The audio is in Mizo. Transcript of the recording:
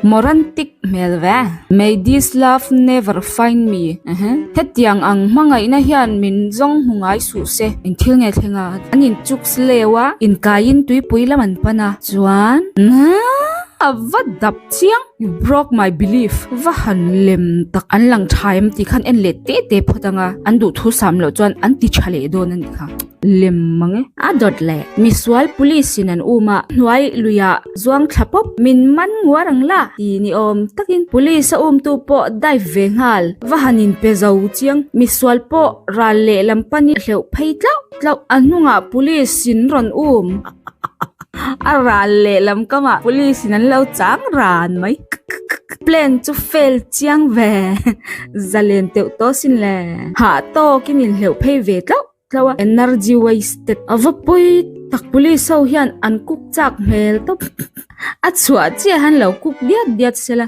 Morantic hmel ve. May this love never find me. Hetiang ang hmangaihna hian min zawng hmu ngai suh se. Eng thil nge thleng a? An inchuk sleu a, inkaiin tuipui lam an pan a. Chuan, a va dap chiang. You broke my belief. Va han lem tak. An lang tha em tih khan en leh teh teh phawt ang a. An duhthu sam loh chuan an ti tha leh dawn a nih kha. Lem mang e. A dawt leh. Misual police in an um a, hnuai luiah zuang thla pawp min man nguar ang la ti ni awm takin police a umtu pawh dive ve nghal. Va han in pe zo chiang. Misual pawh ral leh lam panin hleuh phei tlauh tlauh. A hnungah police in rawn um. A ral leh lam kamah police in an lo chang ran mai. Plan chu fail chiang ve. Zalen teuh tawh sin le. Hah tawkin inhleuh phei ve tlauh tlauh a. Energy wasted. A va pawi tak police ho hian an cook chak hmel tawp. A chhuah chiah han lo cook diat diat sela.